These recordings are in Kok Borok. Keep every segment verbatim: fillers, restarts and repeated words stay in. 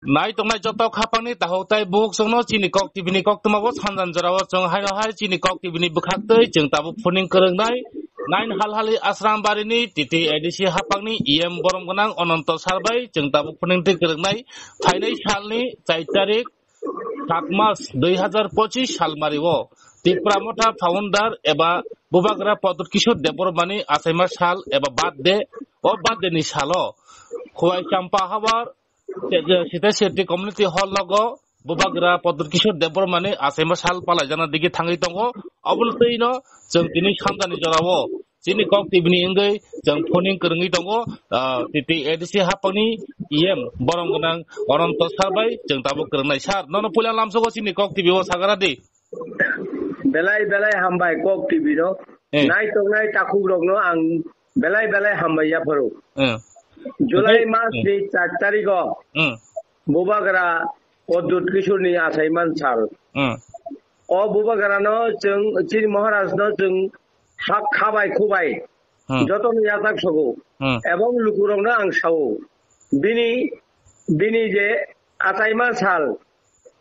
Nai tongnai joto khapangni tahuk tai bukhuk chwngno chini Kok T V ni koktwma bo sanjan jorao chwng haino hai chini Kok T V ni bwkhaktwi chwng tabuk phuning kwrwngnai nine Halhali Asrambari ni T T A D C hapangni E M borom gwnang Ananto Sar bai chwng tabuk phuning twi kwrwngnai phainai salni char tarik sat mas dui hazar pochis sal mario Tipra Motha founder eba Bubagra Pradyut Kishore Debbarmani achaima sal eba birthday, o birthday ni salo Khowai Champa Habar Sita Shetty Community Hall nogo Bubagra Pradyut Kishore Debbarmani achaima sal palaijakna digi thangwi tongo. Obono twino chwng tini sanjani jorao chini Kok T V ni wngwi chwng phoning kwrwngwi tongo, ah, T T A D C hapangni E M borom gwnang Ananto Sar bai chwng tabuk kwrwngnai. Sir, nono puila lamsogo chini Kok T V o sagaradi. Belai belai hambai Kok T V no. Eh. Nai tongnai takhuk rokno ang belai belai hambai yapharo. Eh. July Eh. mas ni char tarigo Hmm. Bubagra Pradyut Kishore ni achaiman sal. Hmm. O Bubagra no chwng chini Maharaj no chwng hak khabai khubai Hmm. jotono yasak sogo. Hmm. Ebong lukurokno ang sao. Bini, bini je achaima sal,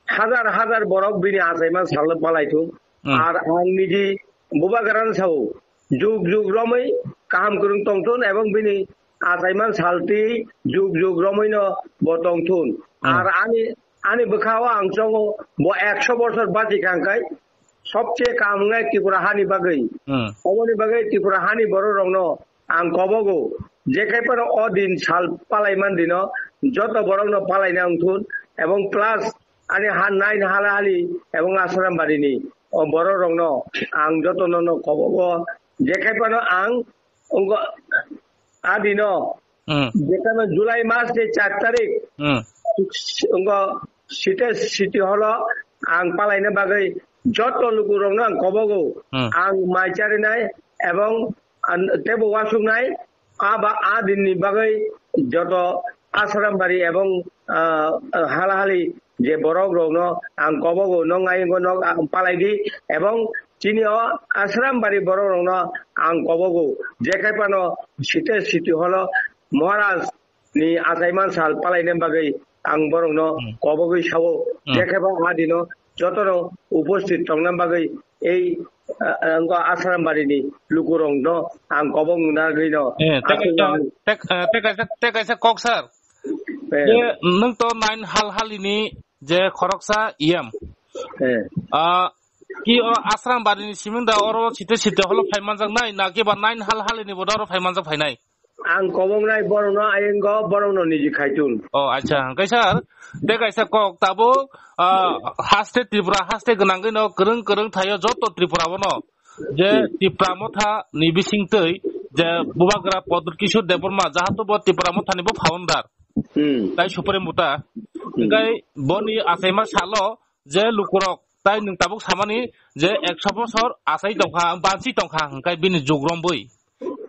hazar hazar borok bini achaima salno palaithung. Hmm. Ar ang niji Bubagrano sao. Jug jug romwi kaham kwrwng tongthun ebong bini achaima saltwi jug jug romwino bo tongthun. Hmm. Ar ani, ani bwkhao ang chongo bo ekso bosor bachi kangkai. Sobse kaham wngnai Tripura hani bagwi. Hmm. Oboni bagwi Tripura hani borok rokno ang kobogo. Jekai phano o din sal palai man dino joto borok no palai na wngthun ebong plus ani ha nine Halhali ebong Asrambari ni o borok rokno ang joto no no kobogo. Jekai phano ang wngkha a dino Hmm. Jekano July mas ni char tarik, Hmm. Wngkha City, City Hall o ang palaina bagwi joto lukurokno ang kobogo. Hmm. Ang mai charinai ebong an-, tebo wasuknai a ba, a dinni bagwi joto Asrambari ebong, ah, Halhali je borok rokno ang kobogo, nok nai wngkha nok ang palai di, ebong chini o Asrambari borok rokno ang kobogo, jekai phano City, City Hall o Maharaj ni achaiman sal palaina bagwi ang borokno Hmm. kobogwi sao. Hmm. Jekhebo a dino jotono uposthit tongna bagwi ei, ah, ah, Asrambari ni lukurokno ang kobok nagwi rino Eh, te aswk kaisa, ang te, eh, te kaisa, te kaisa kok sir. Eh. Je nwng to nine Halhali ni je khoroksa E M. Eh. Ah, ki o Asrambari ni siming da oro City City Hall o phaimanjak nai, na ki ba nine Halhali ni bo da oro phaimanjak phainai? Ang kobongnai borokno aywngo, borokno niji khaitun. Oh, acha, hwnkhe sir, tei kaisa kok tabuk, ah, haste Tripura, haste gwnangwi no kwrwng kwrwng thaio joto Tripura bono. Je Hmm. Tipra Motha ni bisingtwi je Bubagra Pradyut Kishore Debbarma, jahato bo Tipra Motha ni bo founder. Hmm. Tai Supreme Motha. Hmm. Hwnkhe boni achaima salo je lukurok tai nwng tabuk samani je ekso bosor achai tongkha, banchi tongkha, hwnkhe bini jug rombwi.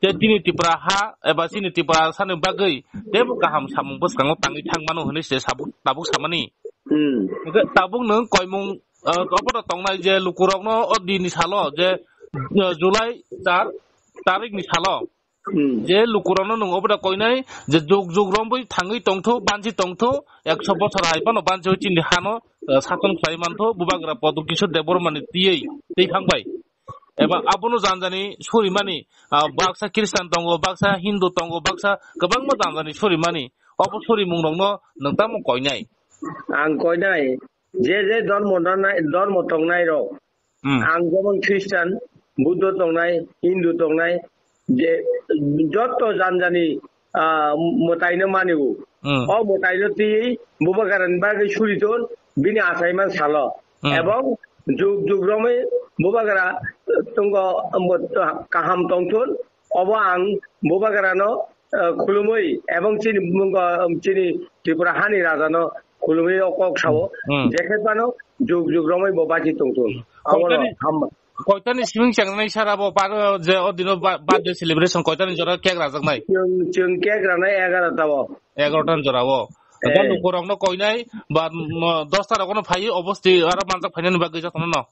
Tei bini Tripura ha eba chini Tripura sani bagwi teibo kaham samung bwskango tangwi thang mano hwnwi se sabuk, tabuk samani. Hmm. Hwnkhe tabuk nwng koimung, ah, obono tongnai je lukurokno o dini salo je, ah, July char tarikni salo Hmm. Je lukurokno nwng oboda koinai je jug jug rombwi thangwi tongtho, banchi tongtho, ekso bosor hai phano banchi chini hano, eh, sason khlai mantho, Bubagra Pradyut Kishore Debbarmani tiyei tei thangbai. Eba abono janjani surimani, ah, baksa Christian tongo, baksa Hindu tongo, baksa kwbangma janjani surimani. Obo surimungrokno nwng tamo koinai? Ang koinai, je je dhormo nanai, dhormo tongnai rok. Hmm. Ang jemon Christian, Buddho tongnai, Hindu tongnai, je joto janjani, ah, mwtaino manigo. Hmm. O mwtaino twi Bubagrani bagwi suriton bini achaiman salo. Hmm. Ebong jug jug romwi Bubagra tongo, kaham tongthun. Obo ang Bubagrano, eh, khulumwi ebong chini mungo, chini Tripura hani rajano khulumwi o kok sao. Hmm. Jekhe phano jug jug romwi bo bachi tongthun. Abono Koitani, hamma. Koitani siming chengnai sara bo par, je o dino ba-, birthday celebration koitani jora cake rajaknai? Chwng, chwng cake ranai egarota o. Egarota ni jora o. Eh. Abo lukurokno koinai ba, mo, dosta rokno phai obosti aro manjak phainani bagwi jotono no.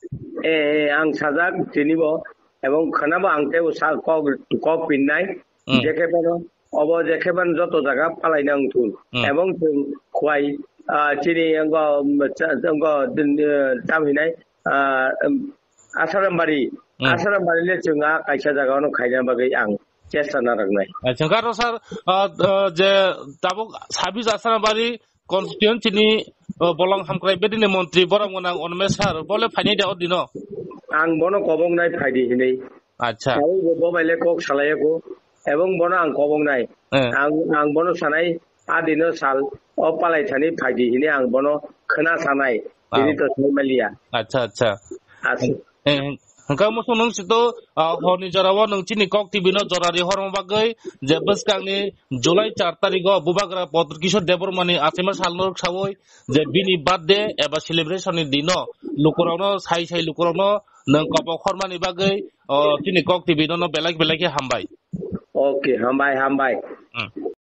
Eh, eh, ang sajak tini bo. Ebong khwnabo ang teibo sa kok, kok pinnai. Hmm. Jekhe phano, obo jekhe phano joto jaga palaina wngthun. Hmm. Ebong chwng Khowai ah, chini wngkha, um, cha-, wngkha, din, eh, tam hinai, ah, um, Asarambari, Hmm. Asarambari le chwng a kaisa jaga ono khaina bagwi ang chesta narwknai. Acha, karo sir, ah, ah, je tabuk sabis Asarambari constituency ni, ah, bolong hamkrai bedini montri borok gwnang onme sir, bole phainai de o dino? Ang bono kobongnai phaidi hinwi. Acha. Ang bo, bo baile kok salaiya ko, ebong bono ang kobongnai. Eh. Ang, ang bono sanai, a dino sal, o palai thani phaidi hinwi ang bono khwna sanai. Ah. Bini to sai maliya. Acha, acha. Acha. Eh, hwnkhe omo song nung sito, ah, horni jorao nung chini Kok T V no jora ri horma bagwi, je bwskangni July char tarigo Bubagra Pradyut Kishore Debbarmani achaima salno rwksawi je bini birthday eba celebration ni dino lukurokno sai sai lukurokno nung kobok hormani bagwi, oh, chini Kok T V no, no belai belai khe hambai. Okay, hambai, hambai. Hmm.